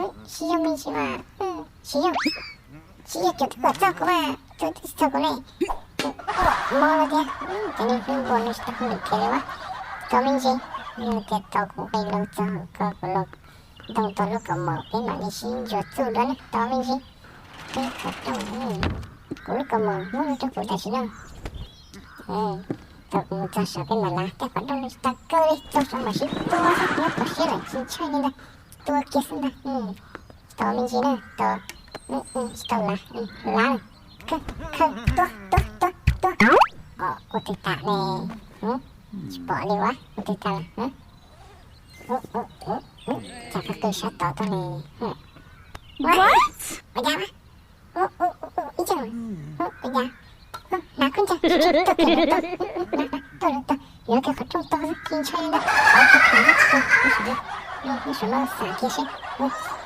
Tsis yog me ntsis mas, tsis yog, tsis yog cov twb kom txog kuv mas, cov twb tsis txog kuv ne. Mob no tiag, cov niag hlwb npua no tsis tau hu lus khiav li ua. Tau me ntsis, yog tias tau kuv qe loo txog hauv ko kuv los ntoo tau lub kaus mom peb mam li sib ntsuas txuj dua ne, tau me ntsis. Peb qhov rooj, kuv lub kaus mom muab rau kuv tam sim no. Tau kuv mus txog saum peb mam lav tej qhov rooj no tsis tau kawg li, txog saum mam sib tua xwb, nyob qhov siab lawm tsis ntshai li ntag. Tua kiag xwb ntag. Tau me ntsis na, tau, tsis tau lav, lav, tua, tua, tua, tua. Ua twg tas ne? Tsis pom li ua, ua twg tas lawm? Cas qw qw sab tod tuaj li? Ua cas? Ib tug, ua cas? Hnav khaub ncaws, tuaj kiag lawm, tuaj, tuaj lawm, tuaj, yuav kiag qhov rooj tuag xwb, tsis ntshai li ntag. Ua kiag, ua kiag, ua kiag, ua kiag, ua kiag seb.